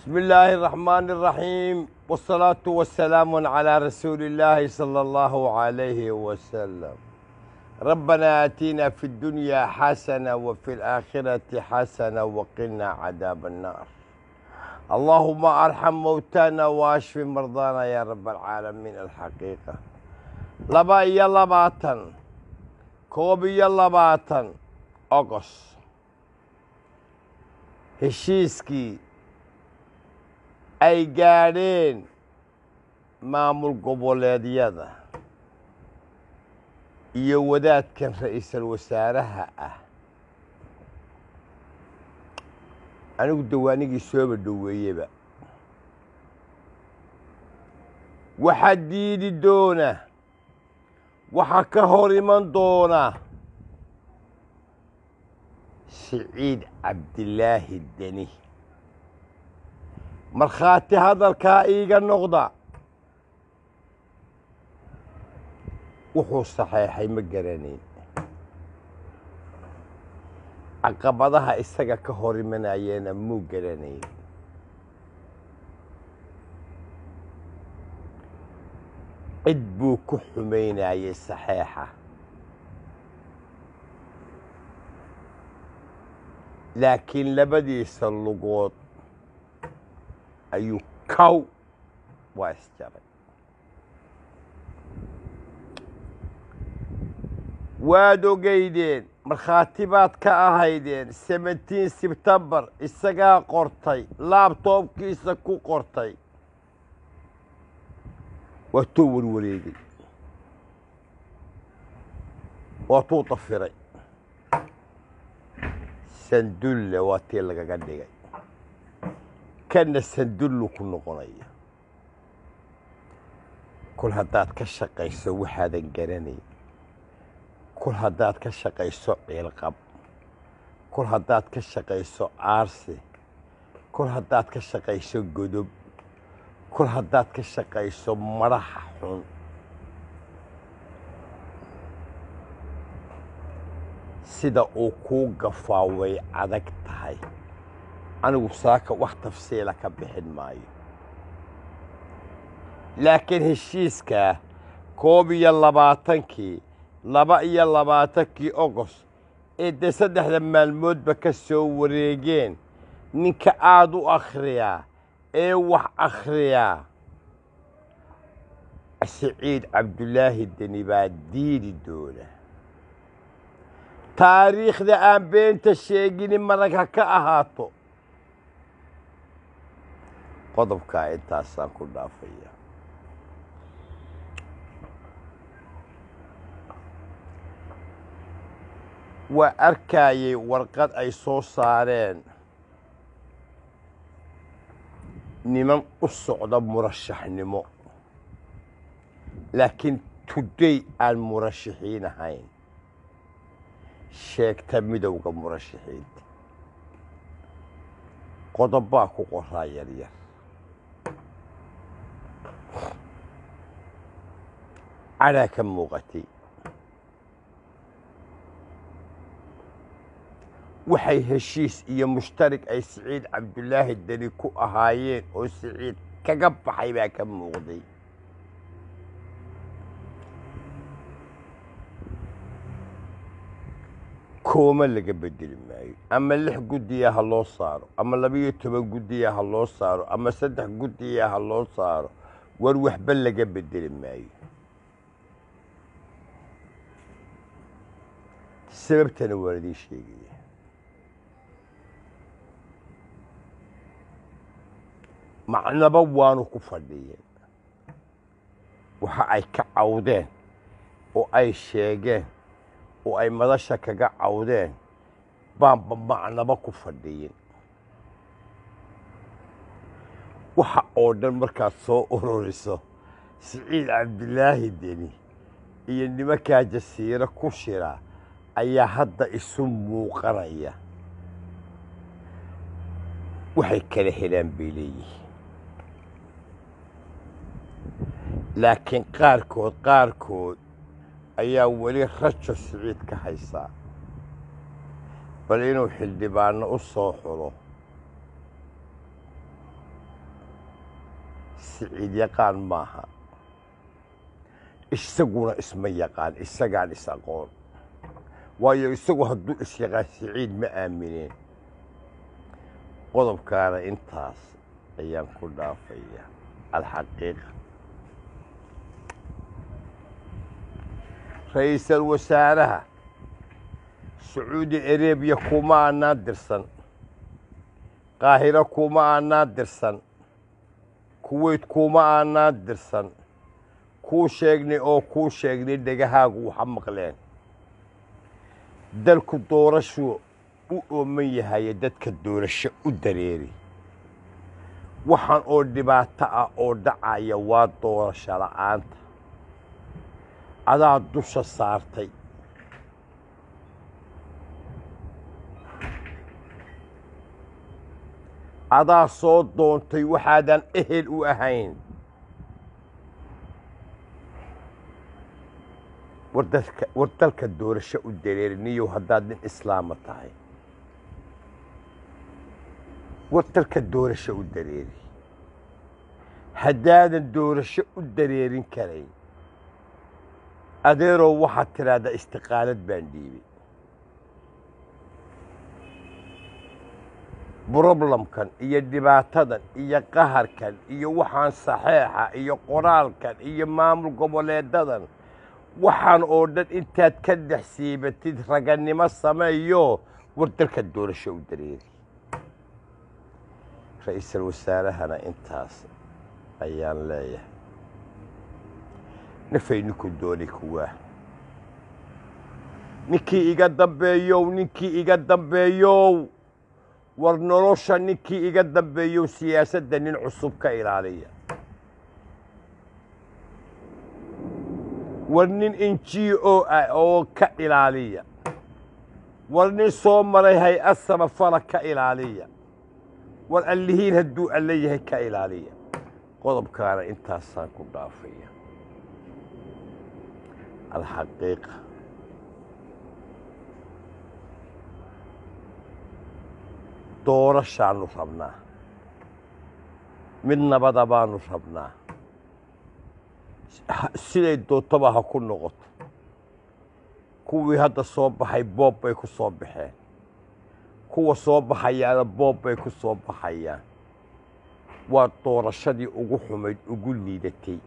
بسم الله الرحمن الرحيم، والصلاة والسلام على رسول الله صلى الله عليه وسلم. ربنا آتنا في الدنيا حسنة وفي الآخرة حسنة وقنا عذاب النار. اللهم أرحم موتانا واشف مرضانا يا رب العالمين. الحقيقة 22، 21 August heshiiskii ay gaadheen maamul goboleedyada iyo wadaadkan ra'iisul wasaaraha ah, anigu dawaanigii sooba dhoweeyeba, waxaa diidi doona, waxaa ka hor iman doona Siciid Cabdilaahi Deni. Markhaati hadalkaa iiga noqda. Wuxuu saxeexay ma garanayn, caqabadaha isaga ka hor imanayeena muu garanayn. Cid buu ku xumaynayay saxeexa, laakiin labadiisa lugood ayuu kow waa isjaray. Waad ogeydeen, markhaati baad ka ahaydeen. 17 Sebtembar isagaa qortay, laptopkiisa ku qortay, waa tuu warwareegay, waa tuu dafiray. Sandulle waa tii lagaga dhigay, kana sandullu ku noqonaya. Kol haddaad ka shaqayso waxaadan garanayn, kol haddaad ka shaqayso ciilqab, kol haddaad ka shaqayso aarsi, kol haddaad ka shaqayso godob, kol haddaad ka shaqayso madaxa xun, sida uu kuu gafaa way adag tahay. Anigu saaka wax tafsiila ka bixin maayo, laakiin heshiiskaa 21-kii, 22-kii August ee dee saddexda maalmoodba ka soo wareegeen, ninka aada u akhriyaa ee wax akhriyaa Siciid Cabdulaahi Deni baa diidi doona. Taariikhda aan beenta sheeginin marag ha ka ahaato. Qodobkaa intaasaan ku dhaafaya. Waa arkayay warqad ay soo saareen niman u socda murashaxnimo, laakiin today aan murashaxiin ahayn, sheegta midowga murashaxiinta. Qodobbaa ku qoraa yaryar. Cadhaa ka muuqatay. Waxay heshiis iyo mushtarig ay Siciid Cabdulaahi Deni ku ahaayeen oo Siciid kaga baxay baa ka muuqday. Kooma laga bedeli maayo, ama lix guddiya ha loo saaro, ama 12 guddiya ha loo saaro, ama saddex guddiya ha loo saaro, war waxba laga bedeli maayo. Sababtana waan idiin sheegaya. Macnaba waanu ku fadhiyeen waxa ay ka cawdeen oo ay sheegeen oo ay madasha kaga cawdeen baanba macnaba ku fadhiyin. Waxa oo dhan markaad soo ururiso, Siciid Cabdilaahi Deni iyo nimankaa Jasiiro ku shira ayaa hadda isu muuqanaya. Waxay kala helaan bay leeyihiin, laakiin qaarkood ayaa weli rajo Siciid ka haysaa, bal inuu xildhibaano u soo xulo. Siciid yaqaan maaha, isaguna isma yaqaan, isagaan is aqoon. Waayo, isagu hadduu is yaqaan Siciid ma aamineen. Qodobkaana intaas ayaan ku dhaafaya. Alxaqiiqa, ra-iisal wasaaraha Sacuudi Arabiya kuma aanaa dirsan, Qaahiro kuma aanaa dirsan, Kuweyt kuma aanaa dirsan. Kuu sheegnay oo kuu sheegnay, dhegahaagu waxa maqleen. Dalku doorashuu u ooman yahaye, dadka doorasho u dareeri. Waxaan oo dhibaato ah oo dhacaya waa doorasho la'aanta adaa dusha saartay. Adaa soo doontay waxaadan ehel u ahayn. War dalka doorasho u dareeri niyow, haddaad nin islaama tahay. War dalka doorasho u dareeri. Haddaadan doorasho u dareerin karayn, adeerow, waxaad tidhaahdaa istiqaalad baan dhiibay. Problemkan iyo dhibaatadan iyo qaharkan iyo waxaan saxeexa iyo qoraalkan iyo maamul goboleedadan, waxaan oo dhan intaad ka dhex siibatid, raganimo sameeyo. War dalka doorasho u dareeri. Ra-iisul wasaarahana intaas ayaan leeyahay. Nafay ninku doonay kuwaa. Ninkii iga dambeeyow, ninkii iga dambeeyow, war nolosha ninkii iga dambeeyow, siyaasadda nin cusub ka ilaaliya. War nin NGO ah oo ka ilaaliya. War nin soo maray hay-ad samafala ka ilaaliya. War allihiin hadduu alle yahay ka ilaaliya. Qodobkaana intaasaan ku dhaafaya. Alxaqiiqa, doorashaanu rabnaa, mid nabada baanu rabnaa, siday doontaba ha ku noqoto. Kuwii hadda soo baxay boob bay ku soo baxeen, kuwa soo baxayaana boob bay ku soo baxayaan. Waa doorashadii ugu xumayd, ugu liidatay.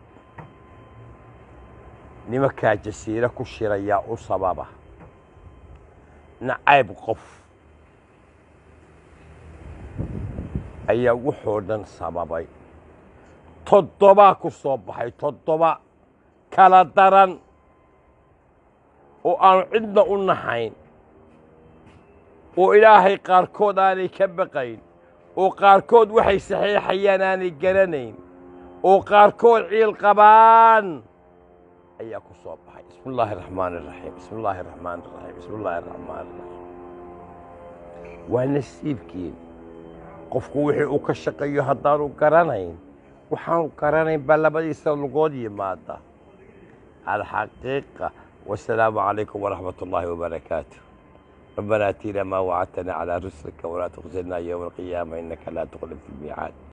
Nimankaa jasiiro ku shirayaa u sababa nacayb qof ayaa wuxoo dhan sababay. Toddobaa ku soo baxay, 7 kala daran oo aanu cidna u naxayn, oo Ilaahay qaarkood aanay ka baqayn, oo qaarkood waxay saxiixayaan aanay garanayn, oo qaarkood ciil qabaan ayaa ku soo baxay. Bismi illaahi araxmaan iraxiim, bismi illaahi araxmaan iraxiim, bismi illaahi araxmaan iraxiim. Waa nasiibkiin. Qofku wixii uu ka shaqeeyo haddaanu garanayn, waxaanu garanayn baa labadiisa lugood yimaada. Alxaqiiqa, wasalaamu calaykum waraxmat ullaahi wabarakaatu. ربنا آتنا ما وعدتنا على رسلك ولا تخزنا يوم القيامة إنك لا تخلف الميعاد.